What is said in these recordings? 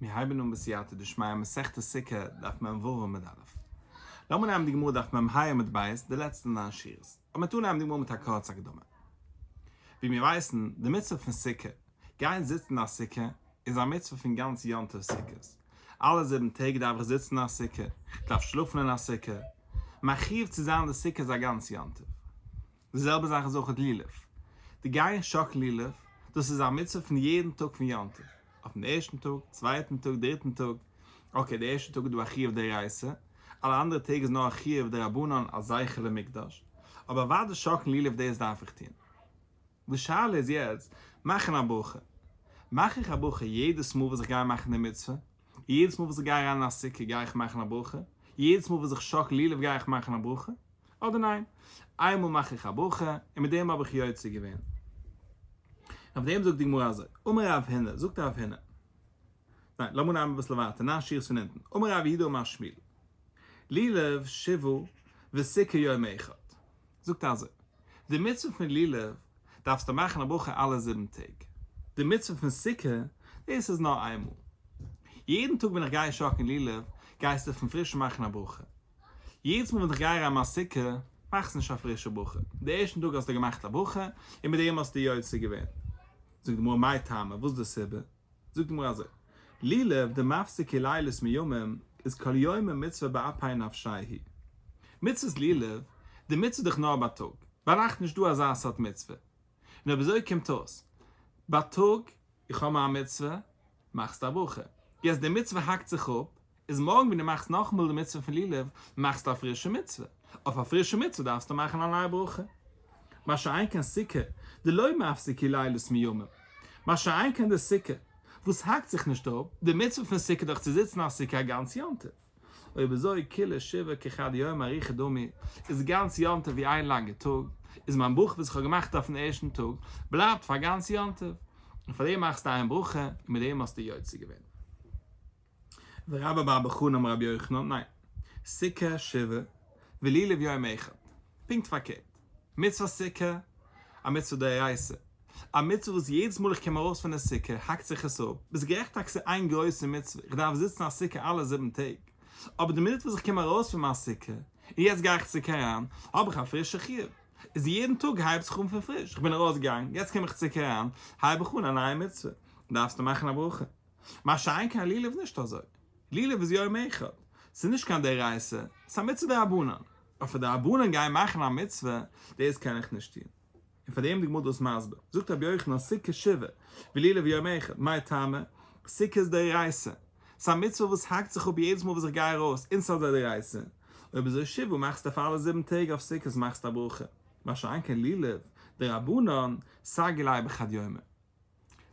מיר הייבן אן בסייעתא דשמיא מסכת סוכה דף מ ו עמוד א'. לאמיר נעמען די גמרא דף מ ה עמוד ב', די לעצטע ניין שורות. אבער מיר טוען נעמען די גמרא מיט א קורצע הקדמה. ווי מיר ווייסן, די מצוה פון סוכה, גיין זיצן אין א סוכה, איז א מצוה פון גאנץ יום טוב סוכות. אלע זיבן טעג דארף איך זיצן אין א סוכה, איך דארף שלאפן אין א סוכה. מחיוב צו זיין אין די סוכה איז א גאנץ יום טוב. די זעלבע זאך איז אויך לולב. די גיין שאקלן לולב, דאס איז א מצוה פון יעדן טאג פון יום טוב. אויפן ערשטן טאג, צווייטן טאג, דריטן טאג. okay, די ערשטע טאג איז דא א חיוב דאורייתא, אלע אנדערע טעג איז נאר א חיוב דרבנן אלס זכר למקדש. אבער אוודאי שאקלן לולב דאס דארף איך טון. די שאלה איז יעצט, מאכן א ברכה. מאך איך א ברכה יעדעס מאל וואס איך גיי מאכן די מצוה? יעדעס מאל וואס איך גיי אריין אין א סוכה גיי איך מאכן א ברכה? יעדעס מאל וואס איך שאקל לולב גיי איך מאכן א ברכה? אדער ניין? איינמאל מאך איך א ברכה און מיט דעם האב איך יוצא געווען. און אויף דעם זאגט די גמרא אזוי, אמר רב הונא, זאגט רב הונא, ניין, לאמיר נעמען אביסל ווייטער, ניין שורות פון אונטן, אמר רב יהודה אמר שמואל, לולב שבעה וסוכה יום אחד. זאגט אזוי, די מצוה פון לולב דארפסטו מאכן א ברכה אלע זיבן טעג, די מצוה פון סוכה דאס איז נאר איינמאל, יעדן טאג ווען איך גיי שאקלן לולב גייסטו פון פריש מאכן א ברכה, יעדעס מאל ווען איך גיי אריין מיין סוכה מאכסטו נישט א פרישע ברכה, די ערשטן טאג האסטו געמאכט א ברכה און מיט דעם האסטו יוצא געווען. זאגט די גמרא מאי טעמא, וואס איז די סיבה? זאגט די גמרא אזוי, לולב דמפסיקא לילות מימים איז כל יומא מצוה באפי נפשיה היא. מצוות לולב, די מצוה איז דאך נאר בייטאג, ביינאכט נישט דא אזא סארט מצוה. און אויב אזוי קומט אויס, בייטאג איך האב מיין מצוה, מאכסטו א ברכה. יעצט די מצוה האקט זיך אפ, איז מארגן ווען דו מאכסט נאכאמאל די מצוה פון לולב, מאכסטו א פרישע מצוה. אויף א פרישע מצוה דארפסטו מאכן א נייע ברכה. מה שאין כן סוכה, דלא מפסיקא לילות מימים. מה שאין כן די סוכה, וואס האקט זיך נישט אפ, די מצוה פון סוכה איז דאך צו זיצן א סוכה א גאנץ יום טוב. אויב אזוי כולהו שבעה כחד יומא אריכא דמי, איז גאנץ יום טוב ווי איין לאנגע טאג, איז מיין ברכה וואס איך האב געמאכט אויפן ערשטן טאג, בלייבט פאר גאנץ יום טוב. און פאר דעם מאכסטו איין ברכה, און מיט דעם האסטו יוצא געווען. ורבה בר בר חנה אמר רבי יוחנן, ניין, סוכה שבעה ולולב יום אחד, פונקט פארקערט, מצוות סוכה, א מצוה דאורייתא, א מצוה וואס יעדעס מאל איך קום ארויס פון די סוכה האקט זיך עס אפ, ביסט גערעכט טאקע ס'איז איין גרויסע מצוה, איך דארף זיצן א סוכה אלע זיבן טעג, אבער די מינוט וואס איך קום ארויס פון מיין סוכה, און יעצט גיי איך צוריק אריין, האב איך א פרישע חיוב, איז יעדן טאג הייבט זיך אן פון פריש, איך בין ארויסגעגאנגען, יעצט קום איך צוריק אריין, הייב איך אן א נייע מצוה, דארפסטו מאכן א ברכה. מה שאין כן לולב איז נישט אזוי. לולב איז יום אחד. ס'איז נישט קיין דאורייתא, ס'איז א מצוה דרבנן. אויף א דרבנן גיין מאכן א מצוה, דאס קען איך נישט טון. און פאר דעם די גמרא דאס מסביר. זאגט רבי יוחנן סוכה שבעה ולולב יום אחד, מאי טעמא? סוכה איז דאורייתא. ס'איז א מצוה וואס האקט זיך אפ יעדעס מאל וואס איך גיי ארויס, און ס'איז א דאורייתא. אויב אזוי שבעה מאכסטו אויף אלע זיבן טעג אויף סוכות מאכסטו א ברכה. מה שאין כן לולב, דרבנן, סגי ליה בחד יומא.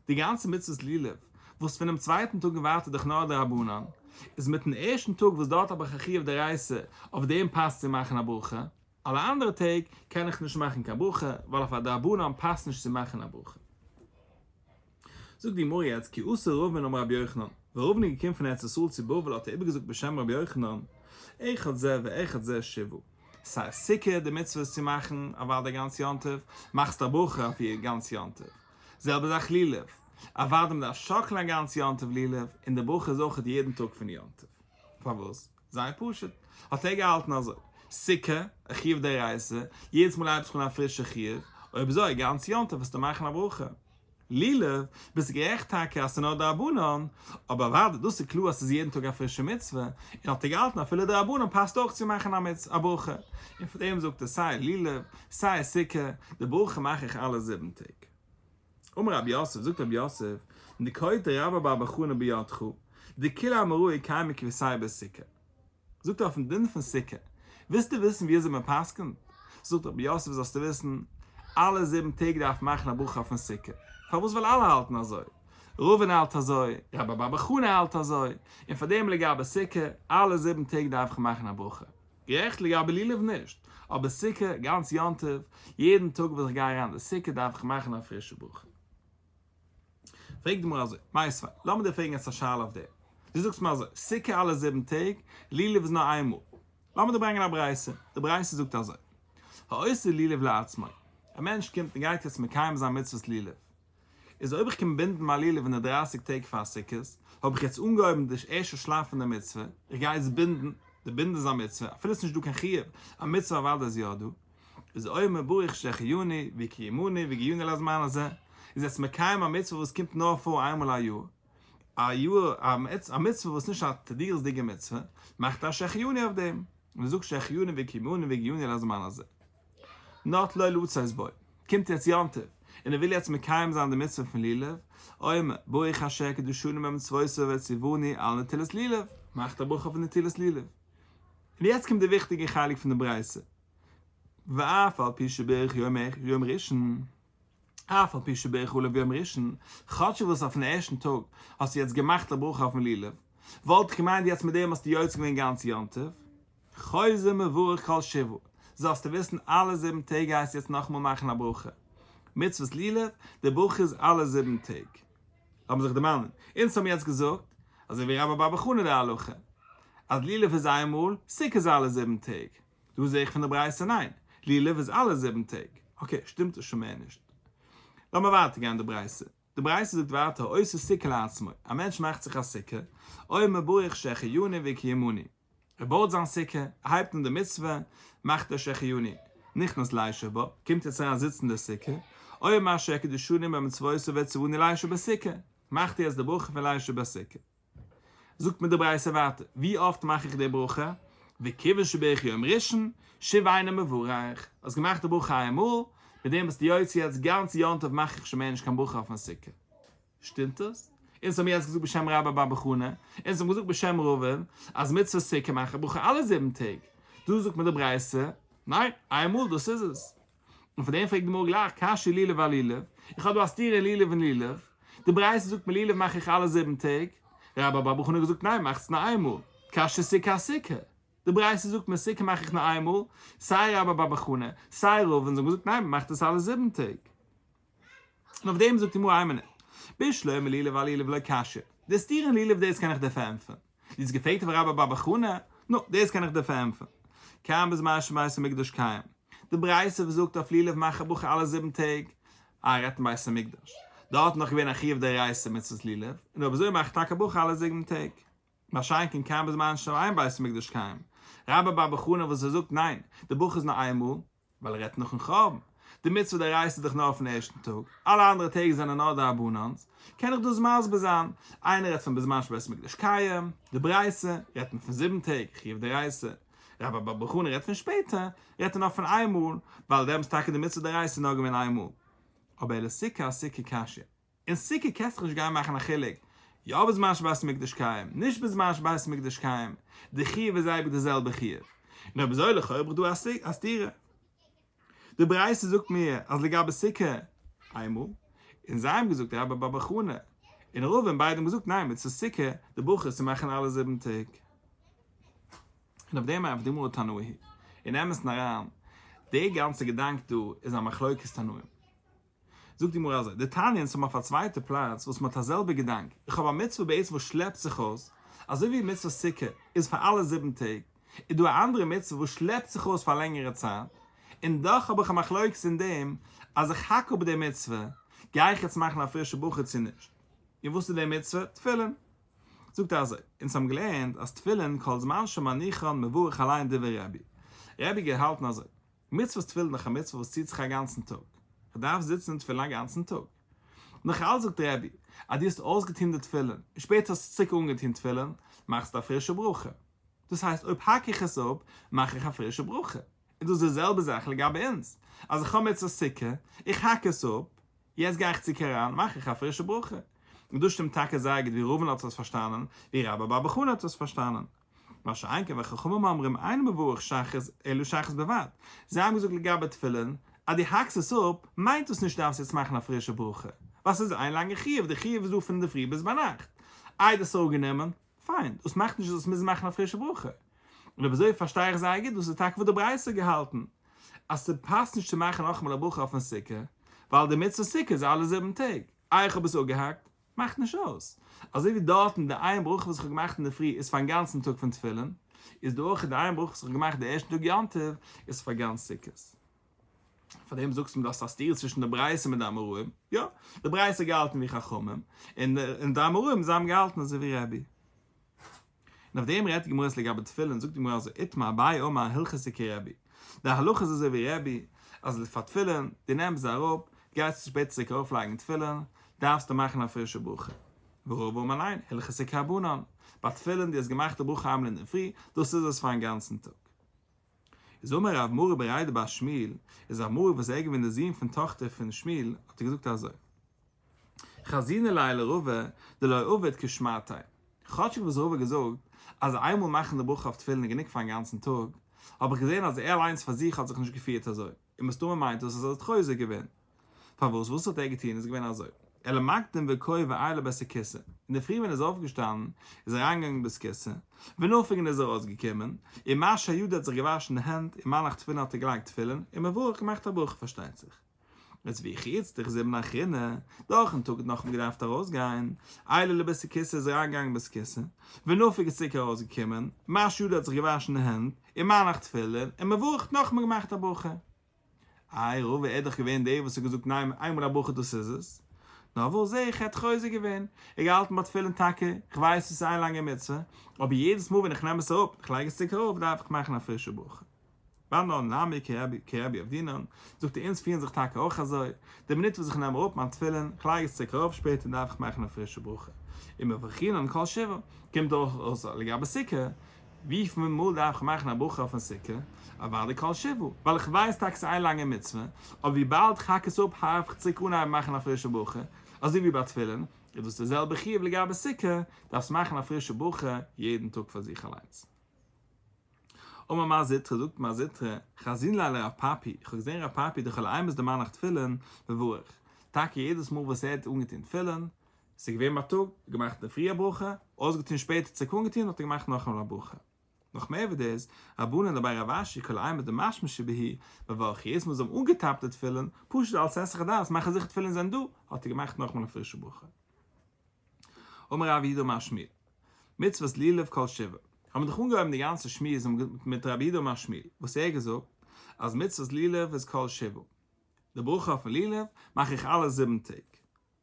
די גאנצע מצוות לולב, וואס פונעם צווייטן טאג און ווייטער דאך נאר דרבנן, איז מיטן ערשטן טאג וואס דארט האב איך א חיוב דאורייתא אויף דעם פאסט צו מאכן א ברכה, אלע אנדערע טעג קען איך נישט מאכן קיין ברכה, ווייל אויף א דרבנן פאסט נישט צו מאכן א ברכה. זאגט די גמרא יעצט כי אתא רבין אמר רבי יוחנן, ווען רבין איז געקומען פון ארץ ישראל צו בבל האט ער איבערגעזאגט בשם רבי יוחנן, אחד זה ואחד זה שבעה. סיי סוכה די מצוה איז צו מאכן אוודאי גאנץ יום טוב, מאכסט א ברכה אויף איר גאנץ יום טוב. זעלבע זאך לולב, אוודאי מ'דארף שאקלן א גאנץ יום טוב לולב, און די ברכה איז אויכעט יעדן טאג פון יום טוב. פארוואס? זייער פשוט. האט ער געהאלטן אזוי, סוכה, א חיוב דאורייתא, יעדעס מאל הייבט זיך אן א פרישע חיוב, אויב אזוי גאנץ יום טוב וועסטו מאכן א ברכה. לולב, ביסט גערעכט טאקע אז ס'איז נאר דרבנן, אבער אוודאי דאס איז קלאר אז ס'איז יעדן טאג א פרישע מצוה, און האט ער געהאלטן אפילו דרבנן פאסט אויך צו מאכן א ברכה, און פאר דעם זאגט ער סיי לולב, סיי סוכה, די ברכה מאך איך אלע זיבן טעג. אמר רב יוסף, זאגט רב יוסף, נקוט רבה בר בר חנה בידך, דכולהו אמוראי קיימי כוותיה בסוכה. זאגט ער אויפן דין פון סוכה, ווילסטו וויסן ווי אזוי מען פסק'נט? זאגט רבי יוסף זאלסטו וויסן, אלע זיבן טעג דארף מען מאכן א ברכה אויפן סוכה, פארוואס ווייל אלע האלטן אזוי, רבין האלט אזוי, רבה בר בר חנה האלט אזוי, און פאר דעם לגבי סוכה, אלע זיבן טעג דארף איך מאכן א ברכה, גערעכט לגבי לולב נישט, אבער סוכה, גאנץ יום טוב, יעדן טאג וואס איך גיי אריין אין די סוכה דארף איך מאכן א פרישע ברכה. פרעגט די גמרא אזוי, מיתיבי, לאמיר דיר פרעגן יעצט א שאלה אויף דעם. דו זאגסט מיר אזוי, סוכה אלע זיבן טעג, לולב איז נאר איין מאל. לאמיר דיר ברענגען א ברייתא, די ברייתא זאגט אזוי, העושה לולב לעצמו, א מענטש קומט און גייט יעצט מקיים זיין מצוות לולב. איז אויב איך קום בינדן מיין לולב אין די דרייסיג טעג פאר סוכות, האב איך יעצט אנגעהויבן די ערשטע שלב פון די מצוה, איך גיי יעצט בינדן, די בינדן איז א מצוה, אפילו עס איז נישט דא קיין חיוב, א מצוה אוודאי איז יא דא, איז אומר ברוך שהחיינו וקיימנו והגיענו לזמן הזה, איז יעצט מקיים א מצוה וואס קומט נאר פאר איינמאל א יאר, א יאר א מצוה וואס נישט א תדירות'דיגע מצוה, מאכט א שהחיינו אויף דעם, און ער זאגט שהחיינו וקיימנו והגיענו לזמן הזה. נוטלו לצאת בו, קומט יעצט יום טוב, און ער וויל יעצט מקיים זיין די מצוה פון לולב, אומר, ברוך אשר קדשנו במצוותיו וציוונו על נטילת לולב, מאכט א ברכה אויף נטילת לולב. און יעצט קומט די וויכטיגע חלק פון די ברייתא, ואף על פי שבירך יום ראשון, אף על פי שבירך עליו יום ראשון, כאטש וואס אויפן ערשטן טאג האסטו יעצט געמאכט א ברכה אויפן לולב, וואלט איך געמיינט יעצט מיט דעם האסטו יוצא געווען גאנץ יום טוב, חוזר מברך כל שבעה, זאלסטו וויסן אלע זיבן טעג גייסטו יעצט נאכאמאל מאכן א ברכה. מצוות לולב, די ברכה איז אלע זיבן טעג. לאמיר זיך דערמאנען, אונז האבן יעצט געזאגט, אזוי ווי רבה בר בר חנה די הלכה, אז לולב איז איינמאל, סוכה איז אלע זיבן טעג. דא זע איך פון די ברייתא ניין, לולב איז אלע זיבן טעג. okay, שטימט עס שוין מער נישט. לאמיר ווייטער גיין די ברייתא. די ברייתא זאגט ווייטער העושה סוכה לעצמו, א מענטש מאכט זיך א סוכה, אומר ברוך שהחיינו וקיימנו. ער בויט זיין סוכה, ער הייבט אן די מצוה, מאכט ער שהחיינו, נכנס לישב בה, קומט יעצט אריין זיצן אין די סוכה, אומר אשר קדשנו במצוותיו וציוונו לישב בסוכה, מאכט ער יעצט די ברכה פון לישב בסוכה. זאגט מיר די ברייתא ווייטער, ווי אפט מאך איך די ברכה? וכיוון שבירך יום ראשון, שוב אינו מברך, האסט געמאכט די ברכה איין מאל, מיט דעם ביסטו יוצא יעצט גאנץ יום טוב מאך איך שוין מער נישט קיין ברכה אויפן סוכה. שטימט עס? אונז האבן יעצט געזאגט בשם רבה בר בר חנה, אונז האבן געזאגט בשם רבין, אז מצוות סוכה מאכט א ברכה אלע זיבן טעג. דא זאגט מיר די ברייתא, ניין, איין מאל דאס איז עס. און פון דעם פרעגט די גמרא גלייך, קשיא לולב אלולב, איך האב דא א סתירה אין לולב און לולב, די ברייתא זאגט מיר לולב מאך איך אלע זיבן טעג, רבה בר בר חנה האט געזאגט ניין מאך עס נאר איין מאל, קשיא סוכה אסוכה, די ברייתא זאגט מיר סוכה מאך איך נאר איין מאל, סיי רבה בר בר חנה, סיי רבין זיי האבן געזאגט ניין מען מאכט עס אלע זיבן טעג. און אויף דעם זאגט די גמרא איין מינוט, בשלמא לולב אלולב לא קשיא, די סתירה אין לולב דאס קען איך דיר פארענטפערן, דו האסט געפרעגט אויף רבה בר בר חנה, נו, דאס קען איך דיר פארענטפערן. כאן בזמן שבית המקדש קיים. די ברייתא וואס זאגט אויף לולב מאך א ברכה אלע זיבן טעג, אה, רעדט אין בית המקדש. דארט איז נאך געווען א חיוב דאורייתא מצוות לולב, און אויב אזוי מאך טאקע ברכה אלע זיבן טעג. מה שאין כן כאן בזמן שאין בית המקדש קיים. רבה בר בר חנה וואס ער זאגט ניין, די ברכה איז נאר איין מאל, ווייל ער רעדט נאכן חורבן. די מצוה דאורייתא איז דאך נאר אויפן ערשטן טאג, אלע אנדערע טעג זענען נאר דרבנן'ס, קען איך דאס מסביר זיין, איינער רעדט פון בזמן שבית המקדש קיים, די ברייתא, רעדט מען פון זיבן טעג, חיוב דאורייתא, רבה בר בר חנה רעדט פון שפעטער, רעדט ער נאר פון איין מאל, ווייל דעמאלטס טאקע די מצוה דאורייתא איז נאר געווען איין מאל. אבער אלא סוכה אסוכה קשיא. אין סוכה קענסטו נישט גיין מאכן א חילוק, יא בזמן שבית המקדש קיים, נישט בזמן שבית המקדש קיים, די חיוב איז אייביג די זעלבע חיוב. און אויב אזוי לכאו' האב איך דא א סתירה. די ברייתא זאגט מיר אז לגבי סוכה איינמאל, און זיי האבן געזאגט רבה בר בר חנה און רבין ביידע האבן געזאגט ניין מצוות סוכה די ברכה איז צו מאכן אלע זיבן טעג. און אויף דעם אויף די גמרא תנאי היא. אין אמת'ן אריין, די גאנצע געדאנק דא איז א מחלוקת תנאים. זאגט די גמרא אזוי, דתניא אונז האבן אויף א צווייטע פלאץ וואס מען האט א זעלבע געדאנק, איך האב א מצוה בעצם וואס שלעפט זיך אויס, אזוי ווי מצוות סוכה איז פאר אלע זיבן טעג, איז דא א אנדערע מצוה וואס שלעפט זיך אויס פאר א לענגערע צייט, און דאך האב איך א מחלוקת אין דעם אז איך האק אפ די מצוה, גיי איך יעצט מאכן א פרישע ברכה צו נישט? און וואס איז די מצוה? תפילין. זאגט ער אזוי, אונז האבן געלערנט אז תפילין כל זמן שמניחן מברך עליהן דברי רבי, רבי געהאלטן אזוי, מצוות תפילין איז דאך א מצוה וואס ציט זיך א גאנצן טאג, איך דארף זיצן אין תפילין א גאנצן טאג. נאך אלץ זאגט רבי, אז דו האסט אויסגעטון די תפילין, און שפעטער האסטו צוריק אנגעטון תפילין, מאכסטו א פרישע ברכה. דאס הייסט אויב האק איך עס אפ, מאך איך א פרישע ברכה. און דאס איז די זעלבע זאך לגבי אונז, אז איך האב מצוות סוכה, איך האק עס אפ, יעצט גיי איך צוריק אריין, מאך איך א פרישע ברכה. און דאס שטימט טאקע זייער גוט ווי רבין האט עס פארשטאנען, ווי רבה בר בר חנה האט עס פארשטאנען. מה שאין כן וחכמים אומרים אין מברך שחרית אלא שחרית בלבד. זיי האבן געזאגט לגבי תפילין, אז דו האקסט עס אפ, מיינט דאס נישט דארפסט יעצט מאכן א פרישע ברכה, ווייל ס'איז איין לאנגע חיוב, די חיוב איז דא פון אינדערפרי ביז ביינאכט. איי דו האסט אראפגענומען? פיין, דאס מאכט נישט זאלסט מוזן מאכן א פרישע ברכה. און אויב אזוי פארשטיי איך זייער גוט דאס איז טאקע וואס די ברייתא האט געהאלטן, אז ס'פאסט נישט צו מאכן נאכאמאל א ברכה אויפן סוכה, ווייל די מצוה סוכה איז אלע זיבן טעג. איי איך האב עס אפגעהאקט? מאכט נישט אויס. אזוי ווי דארטן די איין ברכה וואס איך האב געמאכט אינדערפרי איז פארן גאנצן טאג פון תפילין, איז דא אויך די איין ברכה וואס איך האב געמאכט די ערשטן טאג יום טוב איז פאר גאנץ סוכות. פאר דעם זאגסטו מיר דו האסט א סתירה צווישן די ברייתא מיט די אמוראים, יא, די ברייתא האט געהאלטן ווי חכמים, און די אמוראים זיי האבן געהאלטן אזוי ווי רבי. און אויף דעם רעדט די גמרא לגבי תפילין, זאגט די גמרא אזוי, איתמר אביי אמר הלכתא כרבי, די הלכה איז אזוי ווי רבי, אז פאר תפילין, דו נעמסט זיי אראפ, גייסט שפעטער צוריק ארויף לייגן תפילין, דארפסטו מאכן א פרישע ברכה. ורבא אמר ניין, הלכתא כרבנן, ביי תפילין דו האסט געמאכט די ברכה איינמאל אינדערפרי, דאס איז עס פארן גאנצן טאג. איז אמר רב מרי בריה דבת שמואל, איז רב מרי וואס ער איז געווען דער זון פון טאכטער פון שמואל, האט ער געזאגט אזוי, חזינא ליה לרבא דלא עביד כשמעתיה, כאטשיג וואס רבא האט געזאגט אז איינמאל מאכן די ברכה אויף תפילין איז גענוג פארן גאנצן טאג, האב איך געזען אז ער אליינס פאר זיך האט זיך נישט געפירט אזוי, און מסתמא מיינט דאס אז ער האט חוזר געווען. פארוואס וואס האט ער געטון איז געווען אזוי, אלא מקדים וקאי ועייל לבית הכסא, אינדערפרי ווען ער איז אויפגעשטאנען איז ער אריינגעגאנגען אין בית כסא, ונפיק און איז ארויסגעקומען, ומשי ידא האט זיך געוואשן די הענט, ומנח תפילין האט ער געלייגט תפילין, ומברך געמאכט א ברכה פארשטייט זיך. איז וכי איצטריך זימנא אחרינא, דורכן טאג האט נאכאמאל געדארפט ארויסגיין, עייל לבית הכסא איז אריינגעגאנגען אין בית כסא, ונפיק איז צוריק ארויסגעקומען, משי ידא האט זיך געוואשן די הענט, ומנח תפילין, ומברך האט נאכאמאל געמאכט א ברכה. איי רבא ער איז דאך געווען דער וואס האט געזאגט ניין איינמאל א ברכה דאס איז עס, נאר וואס זעה איך ער האט חוזר געווען, ער האט געהאלטן ביי תפילין טאקע, איך ווייס עס איז איין לאנגע מצוה, אבער יעדעס מאל ווען איך נעם עס אראפ און איך לייג עס צוריק ארויף דארף איך מאכן א פרישע ברכה. ואנן נמי כרבי עבדינן, זאגט ער אונז פירן זיך טאקע אויך אזוי, די מינוט וואס איך נעם אראפ מיין תפילין, איך לייג עס צוריק ארויף שפעטער דארף איך מאכן א פרישע ברכה, ומברכינן כל שבעה, קומט אויך אויס לגבי סוכה, וויפיל מאל דארף איך מאכן א ברכה אויפן סוכה? אוודאי כל שבעה, ווייל איך ווייס טאקע ס'איז איין לאנגע מצוה, אבער וויבאלד איך האק עס אפ הארף איך צוריק אנהייבן מאכן א פרישע ברכה, אזוי ווי ביי תפילין, איז דאס די זעלבע חיוב לגבי סוכה, דארפסט מאכן א פרישע ברכה יעדן טאג פאר זיך אליינס. אמר מר זוטרא, זאגט מר זוטרא, חזינא ליה לרב פפי, איך האב געזען רב פפי דכל אימת דמנח תפילין, מברך, טאקע יעדעס מאל וואס ער האט אנגעטון תפילין, ס'איז געווען בייטאג, געמאכט אינדערפרי א ברכה, אויסגעטון שפעטער צוריק אנגעטון האט ער געמאכט נאכאמאל א ברכה. נאך מער ווי דאס, רבנן דבי רב אשי כל אימת דמשמשי בהו, מברכי יעדעס מאל זיי האבן אנגעטאפט די תפילין, פשוט אלס היסח הדעת מאכן זיכער תפילין זענען דא, האט ער געמאכט נאכאמאל א פרישע ברכה. אמר רב יהודה אמר שמואל, מצוות לולב כל שבעה. האבן מיר דאך אנגעהויבן די גאנצע שמועס מיט רב יהודה אמר שמואל, וואס ער האט געזאגט אז מצוות לולב איז כל שבעה. די ברכה אויפן לולב מאך איך אלע זיבן טעג.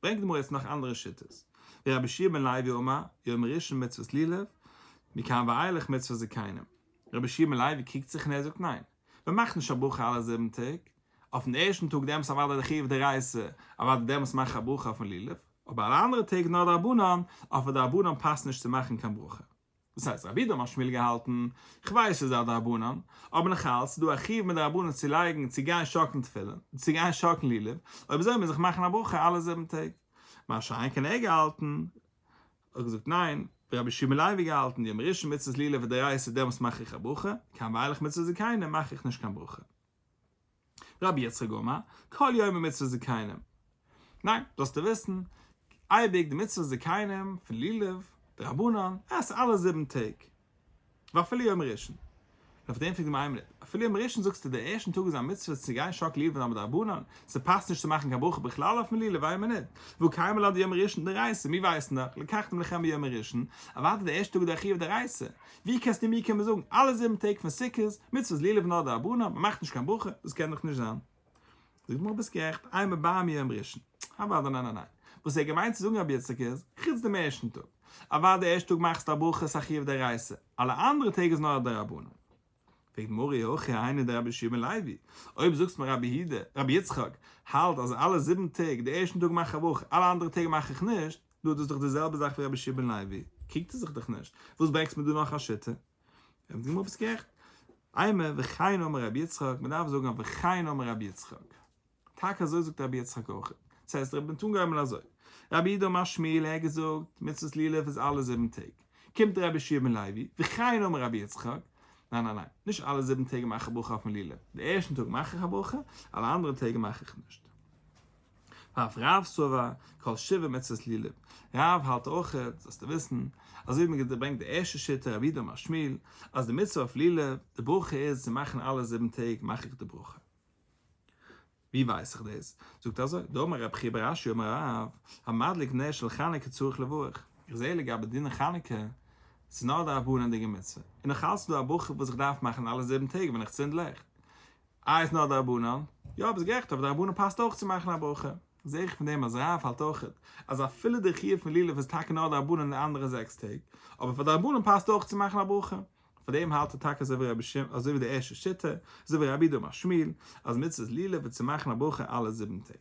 ברענגט די גמרא יעצט נאך אנדערע שיטות, ורבי יהושע בן לוי אמר, יום ראשון מצוות לולב, מכאן ואילך מצוות זקנים. רבי יהושע בן לוי קריגט זיך און ער זאגט ניין, מען מאכט נישט א ברכה אלע זיבן טעג, אויפן ערשטן טאג דעמאלטס אוודאי די חיוב דאורייתא, אוודאי דעמאלטס מאך איך א ברכה אויפן לולב, אבער אלע אנדערע טעג נאר דרבנן, אויף א דרבנן פאסט נישט צו מאכן קיין ברכה. דאס הייסט רבי יהודה אמר שמואל געהאלטן, כ'ווייס ס'איז א דרבנן, אבער נאכאלץ איז דא א חיוב מדרבנן צו לייגן צו גיין שאקלן תפילין, צו גיין שאקלן לולב, אויב אזוי מוז איך מאכן א ברכה אלע זיבן טעג. מה שאין כן ער געהאלטן, האט געזאגט ניין, ווי רבי יהושע בן לוי געהאלטן, יום ראשון מצוות לולב דאורייתא דעמאלטס מאך איך א ברכה, מכאן ואילך מצוות זקנים מאך איך נישט קיין ברכה. רבי יצחק אמר, כל יומא מצוות זקנים. ניין, זאלסטו וויסן, אייביג די מצוות זקנים פון לולב, דרבנן, עס אלע זיבן טעג. ואפילו יום ראשון. און אויף דעם פרעגט די גמרא איין מינוט, אפילו יום ראשון זאגסטו די ערשטן טאג איז א מצוה צו גיין שאקל לולב און דרבנן, ס'פאסט נישט צו מאכן קיין ברכה בכלל אויפן לולב, איין מינוט, והא קיימא לן דיום ראשון דאורייתא, מיר ווייסן דאך, לקחתם לכם ביום הראשון, אוודאי די ערשטע טאג איז דער חיוב דאורייתא, ווי קענסטו מיר קומען זאגן אלע זיבן טעג פון סוכות, מצוות לולב נאר דרבנן, מען מאכט נישט קיין ברכה, דאס קען דאך נישט זיין. זאגט די גמרא ביסט גערעכט, אימא בר מיום ראשון. אוודאי ניין ניין ניין. וואס ער האט געמיינט צו זאגן רבי יצחק איז, חוץ דעם ערשטן טאג. אוודאי די ערשטע טאג מאכסטו א ברכה ס'א חיוב דאורייתא, אלע אנדערע טעג איז נאר א דרבנן. פרעגט די גמרא אי הכי היינו דרבי יהושע בן לוי, אויב זאגסט מיר רבי יהודה, רבי יצחק, האלט אז אלע זיבן טעג, די ערשטן טאג מאך איך א ברכה, אלע אנדערע טעג מאך איך נישט, נו דאס איז דאך די זעלבע זאך ווי רבי יהושע בן לוי, קריגט ער זיך דאך נישט, וואס ברענגסט מיר דא נאך א שיטה? זאגט די גמרא ביסט גערעכט, אימא וכן אמר רבי יצחק, מען דארף זאגן וכן אמר רבי יצחק, טאקע אזוי זאגט רבי יצחק אויך, דאס הייסט רבי האט אנגעהויבן אזוי, רבי יהודה אמר שמואל ער האט געזאגט מצוות לולב איז אלע זיבן טעג, קומט רבי יהושע בן לוי, וכן אמר רבי יצחק, ניין ניין ניין, נישט אלע זיבן טעג מאך איך ברכה אויפן לולב, די ערשטן טאג מאך איך א ברכה, אלע אנדערע טעג מאך איך נישט. ואף רב סבר, כל שבעה מצוות לולב. רב האלט אויך, זאלסטו וויסן, אזוי ווי מען געברענגט די ערשטע שיטה רבי יהודה אמר שמואל, אז די מצוה אויף לולב, די ברכה איז צו מאכן אלע זיבן טעג מאך איך די ברכה. ווי ווייס איך דאס? זאגט ער אזוי, דאמר רב חייא בר אשי אמר רב, המדליק נר של חנוכה צריך לברך. איך זעה לגבי דיני חנוכה, ס'איז נאר א דרבנן'דיגע מצוה, און נאך אלץ איז דא א ברכה וואס איך דארף מאכן אלע זיבן טעג ווען איך צינד לעכט. איי איז נאר דרבנן? יא ביסט גערעכט אבער דרבנן פאסט אויך צו מאכן א ברכה. זעה איך פון דעם אז רב האלט אויך אז אפילו די חיוב פון לולב איז טאקע נאר דרבנן אין די אנדערע זעקס טעג, אבער פאר דרבנן פאסט אויך צו מאכן א ברכה. פאר דעם האלט ער טאקע אזוי ווי רבי שמעון אזוי ווי די ערשטע שיטה, אזוי ווי רב יהודה אמר שמואל, אז מצוות לולב איז צו מאכן א ברכה אלע זיבן טעג.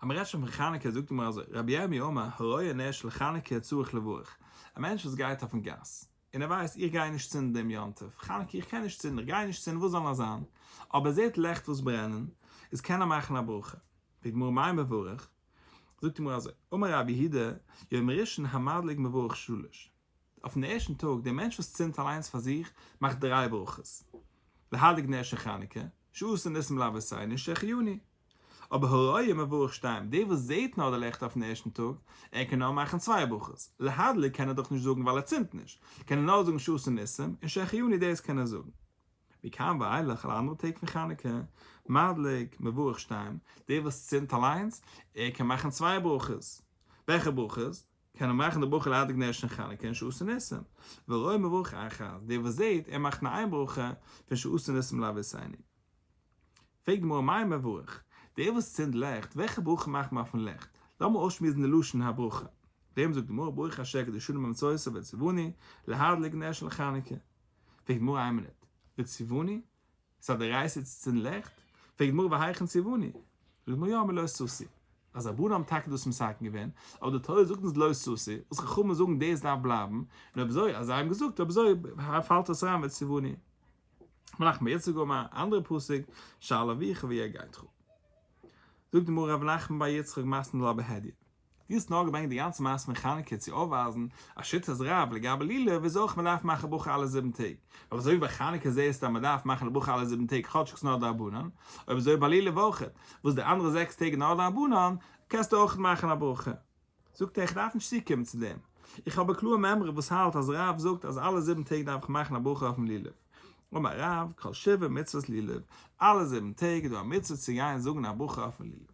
אז מען רעדט שוין פון חנוכה זאגט די גמרא אזוי, רבי ירמי' אמר, הרואה נר של חנוכה צריך לברך, א מענטש וואס גייט אויפן גאס, און ער ווייסט איך גיי נישט צינדן דעם יום טוב, חנוכה איך קען נישט צינדן, איך גיי נישט צינדן, וואס זאל נאר זיין, אבער ער זעט לעכט וואס ברענען, איז קען ער מאכן א ברכה. די גמרא מאי מברך? זאגט די גמרא אזוי, אמר רב יהודה, יום ראשון המדליק מברך שלש. אויפן ערשטן טאג, דער מענטש וואס צינדט אליינס פאר זיך, מאכט דריי ברכות, להדליק נר של חנוכה, שעשה ניסים לאבותינו, שהחיינו. אבער הרואה מברך שתיים, דער וואס זעט נאר די לעכט אויפן ערשטן טאג, ער קען נאר מאכן צוויי ברכות, להדליק קען ער דאך נישט זאגן ווייל ער צינדט נישט, קען ער נאר זאגן שעשה ניסים, און שהחיינו דאס קען ער זאגן. מכאן ואילך אלע אנדערע טעג פון חנוכה, מדליק, מברך שתיים, דער וואס צינדט אליינס, ער קען מאכן צוויי ברכות. וועלכע ברכות? קען ער מאכן די ברכה להדליק נר של חנוכה און שעשה ניסים, והרואה מברך אחת, דער וואס זעט, ער מאכט נאר איין ברכה פון שעשה ניסים לאבותינו. פרעגט די גמרא מאי מברך, דער וואס צינדט לעכט, וועלכע ברכה מאכט מען אויפן לעכט? לאמיר אויסשמועסן די לשון הברכה. דעם זאגט די גמרא ברוך אשר קדשנו במצוותיו וציוונו להדליק נר של חנוכה. פרעגט די גמרא איין מינוט, וציוונו? ס'איז א דאורייתא צו צינדן לעכט? פרעגט די גמרא והיכן ציוונו? זאגט די גמרא יא מלא תשיא. אז רבנן האבן טאקע דאס מתקן געווען, אבער די תורה זאגט אונז לא תסור, וואס חכמים זאגן דאס דארף בלייבן, און אויב אזוי אז זיי האבן געזאגט אויב אזוי פאלט עס אריין וציוונו. רב נחמן בר יצחק אמר, א אנדערע פסוק, שאל אביך ויגדך. זאגט די גמרא רב נחמן בר יצחק מתני לה בהדיא. דו האסט נאר געברענגט די גאנצע מעשה פון חנוכה צו אויפווייזן אז שיטת רב לגבי לולב איז אויך מען דארף מאכן ברכה אלע זיבן טעג, ווייל אזוי ווי ביי חנוכה זעהסטו אז מען דארף מאכן ברכה אלע זיבן טעג כאטשיג ס'נאר דרבנן, אויב אזוי ביי לולב אויכעט, וואס די אנדערע זעקס טעג איז נאר דרבנן, קענסטו אויכעט מאכן א ברכה. זאגט ער איך דארף נישט צוקומען צו דעם, איך האב א קלארע מימרא וואס האלט אז רב זאגט אז אלע זיבן טעג דארף איך מאכן א ברכה אויפן לולב, אמר רב, כל שבעה מצוות לולב, אלע זיבן טעג איז דא א מצוה צו גיין זאגן א ברכה אויפן לולב.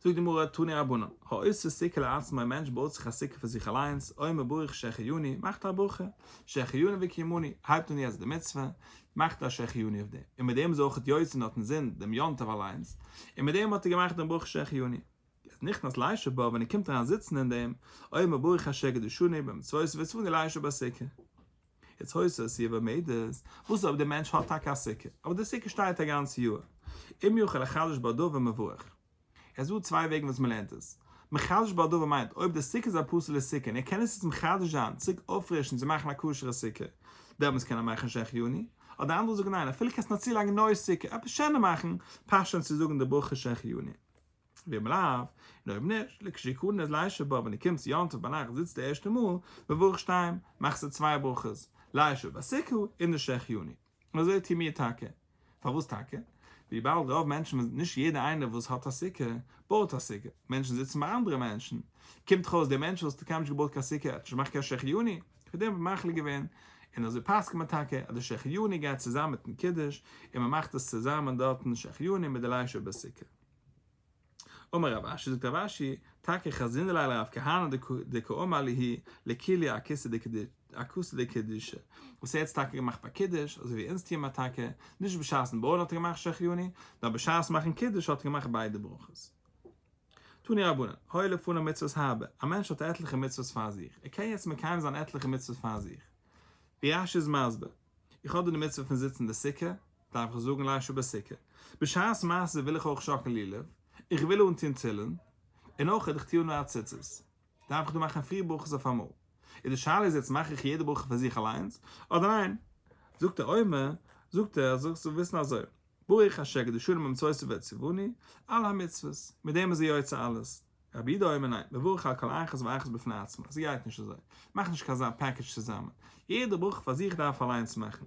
זאגט די גמרא, תנו רבנן, העושה סוכה לעצמו, א מענטש בויט זיך א סוכה פאר זיך אליינס, אומר ברוך שהחיינו, מאכט א ברכה, שהחיינו וקיימנו, הייבט אן יעצט די מצוה, מאכט א שהחיינו אויף דעם, און מיט דעם איז אויך יוצא און האט אינזין דעם יום טוב אליינס, און מיט דעם האט ער געמאכט דעם ברוך שהחיינו. יעצט נכנס לישב בה, ווען ער קומט אריין זיצן אין דעם, אומר ברוך אשר קדשנו במצוותיו וציוונו לישב בסוכה. יעצט היתה עשויה ועומדת, וואס אויב דער מענטש האט טאקע א סוכה, אבער די סוכה שטייט א גאנץ יאר, אם יכול לחדש בה דבר מברך. עס איז דא צוויי וועגן וואס מען לערנט עס. מחדש בה דבר מיינט, אויב די סוכה איז א פסול'ע סוכה און ער קען עס יעצט מחדש זיין, צוריק אויפפרישן צו מאכן א כשר'ע סוכה, דעמאלטס קען ער מאכן שהחיינו. אדער אנדערע זאגן ניין, אפילו קענסט נאר צולייגן נוי סוכה, עפעס שענער מאכן, פאסט שוין צו זאגן די ברכה שהחיינו. ואם לאו, און אויב נישט, לכשיכנס לישב בה, ווען דו קומסט יום טוב ביינאכט זיצט די ערשטע מאל, מברך שתיים, מאכסטו צוויי ברכות, לישב בסוכה און די שהחיינו. און אזוי טוהן מיר טאקע. פארוואס טאקע? וויבאלד רוב מענטשן, נישט יעדער איינער וואס האט א סוכה, בויט א סוכה. מענטשן זיצן ביי אנדערע מענטשן. קומט דאך אויס דער מענטש וואס האט קיינמאל נישט געבויט קיין סוכה, האט נישט געמאכט קיין שהחיינו. פאר דעם האט מען מחליט געווען, און אזוי פסק'נט מען טאקע, אז די שהחיינו גייט צוזאמען מיט'ן קידוש, און מען מאכט עס צוזאמען דארטן שהחיינו מיט די לישב בסוכה. אמר רב אשי, זאגט רב אשי, טאקע חזינא ליה לרב כהנא דקאמר להו לקילו אכסא דקידושא, וואס ער האט עס טאקע געמאכט ביי קידוש, אזוי ווי אונז טוען מיר טאקע, נישט בשעת'ן בויען האט ער געמאכט שהחיינו, נאר בשעת מאכן קידוש האט ער געמאכט ביידע ברכות. תנו רבנן, היו לפניו מצוות הרבה, א מענטש האט עטליכע מצוות פאר זיך, ער קען יעצט מקיים זיין עטליכע מצוות פאר זיך. ווי רש"י איז מסביר, איך האב דא די מצוה פון זיצן אין די סוכה, דארף איך זאגן לישב בסוכה. בשעת מעשה וויל איך אויך שאקלן לולב, איך וויל אנטון תפילין, און אויך איך טוה אן א ציצית. דארף איך דא מאכן פיר ברכות אויף אמאל? איז די שאלה איז יעצט מאך איך יעדע ברכה פאר זיך אליינס, אדער ניין? זאגט ער אומר, זאגט ער, זאלסטו וויסן אזוי, ברוך אשר קדשנו במצוותיו וציוונו על המצוות, מיט דעם איז ער יוצא אלעס. רבי יהודה אומר ניין, מברך על כל אחת ואחת בפני עצמה, ס'גייט נישט אזוי, מאך נישט קיין אזא package צוזאמען, יעדע ברכה פאר זיך דארף אליינס מאכן.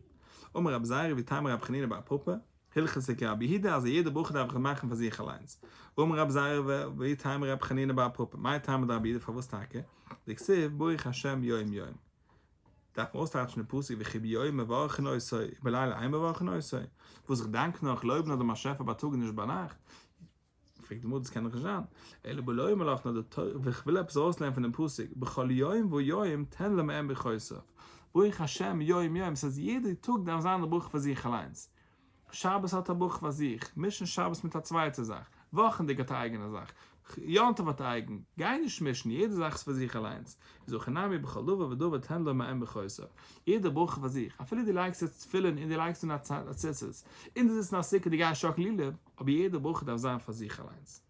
אמר רבי זירא ואיתימא רבי חנינא בר פפא, הלכתא כרבי יהודה אז א יעדע ברכה דארף איך מאכן פאר זיך אליינס. ואמר רבי זירא ואיתימא רבי חנינא בר פפא, מאי טעמא דרבי יהודה פארוואס טאקע? דכתיב ברוך השם יום יום. דארף מען אויסטייטשן די פסוק וכי ביום מברכין אותו ובלילה אין מברכין אותו, וואס איך דאנק נאר איך לויב נאר דעם באשעפער בייטאג און נישט ביינאכט, פרעגט די גמרא דאס קען דאך נישט זיין, אלא בלא אומר לך נאר די תורה, איך וויל עפעס ארויסלערנען פון דעם פסוק, בכל יום ויום תן לו מעין ברכותיו. ברוך השם יום יום, ס'הייסט יעדע טאג דארף זיין א ברכה פאר זיך אליינס. שבת האט א ברכה פאר זיך, מישן שבת מיט א צווייטע זאך, וואכענדיג האט א אייגענע זאך, יום טוב האט א אייגן, גיי נישט מישן, יעדע זאך איז פאר זיך אליינס, איז הכי נמי בכל דבר ודבר תן לו מעין ברכותיו, יעדע ברכה פאר זיך, אפילו דו לייגסט יעצט תפילין און דו לייגסט אן א ציצית, און דו זיצט אין א סוכה דו גייסט שאקלן לולב, אבער יעדע ברכה דארף זיין פאר זיך אליינס.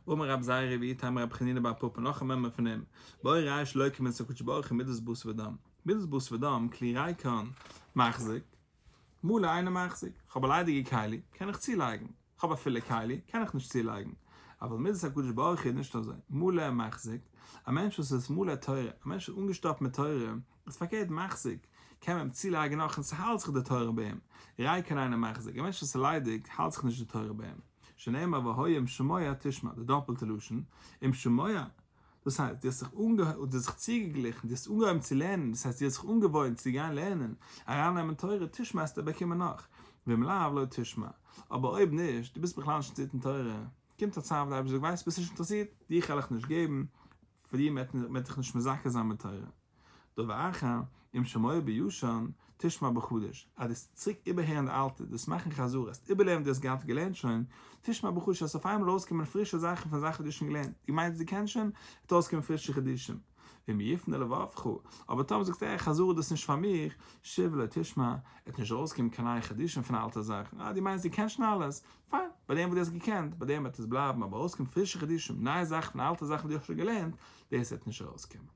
אמר רב זירא ואיתימא רב חנינא בר פפא נאך א מימרא פון אים, בוא ראה שלא כמידת הקדוש ברוך הוא מידת בשר ודם, מידת בשר ודם כלי ריקן מחזיק, מלא אינו מחזיק, כ'האב א ליידיגע כלי, קען איך צולייגן, כ'האב א פולע כלי, קען איך נישט צולייגן, אבל מידת הקדוש ברוך הוא איז נישט אזוי, מלא מחזיק, א מענטש וואס איז מלא תורה, א מענטש וואס איז אנגעשטאפט מיט תורה, איז פארקערט מחזיק, קען מען אים צולייגן נאך און ס'האלט זיך די תורה ביי אים, ריקן אינו מחזיק, א מענטש וואס איז ליידיג, האלט זיך נישט די תורה ביי אים, שנאמר והיה אם שמוע תשמע, די דאפלטע לשון, אם שמוע, דאס הייסט, דו האסט זיך אנגעהויבן, דו האסט זיך צוגעגליכן, דו האסט אנגעהויבן צו לערנען, דאס הייסט, דו האסט זיך אנגעוואוינט צו גיין לערנען, ארייננעמען תורה, תשמע וועסטו באקומען נאך, ואם לאו לא תשמע. אבער אויב נישט, דו ביסט בכלל נישט אינטערסירט אין תורה, קומט א צייט וואס דער אייבערשטער זאגט, ווייסט, ביסט נישט אינטערסירט, דיך וועל איך נישט געבן, פאר דיר וועט מען דיך נישט מזכה זיין מיט תורה. דבר אחר, אם שמוע בישן, תשמע בחדש, אז דו וועסט צוריק איבערהערן די אלטע, דו וועסט מאכן חזרה, וועסט איבערלערנען וואס דו האסט געהאט געלערנט שוין, תשמע בחדש, עס וועט אויף איינמאל ארויסקומען פרישע זאכן פון זאכן וואס דו האסט שוין געלערנט, דו מיינסט דו קענסט שוין, וועט ארויסקומען פרישע חידושים. ואם יפנה לבבך, אבער טאמער זאגסטו אה, חזרה דאס איז נישט פאר מיר, שוב לא תשמע, וועט נישט ארויסקומען קיין נייע חידושים פון אלטע זאכן, אה, דו מיינסט דו קענסט שוין אלעס, פיין, ביי דעם וואס דו האסט געקענט, ביי דעם וועט עס בלייבן, אבער ארויסקומען פרישע חידושים, נייע זאכן פון אלטע זאכן וואס דו האסט שוין געלערנט, דאס וועט נישט ארויסקומען.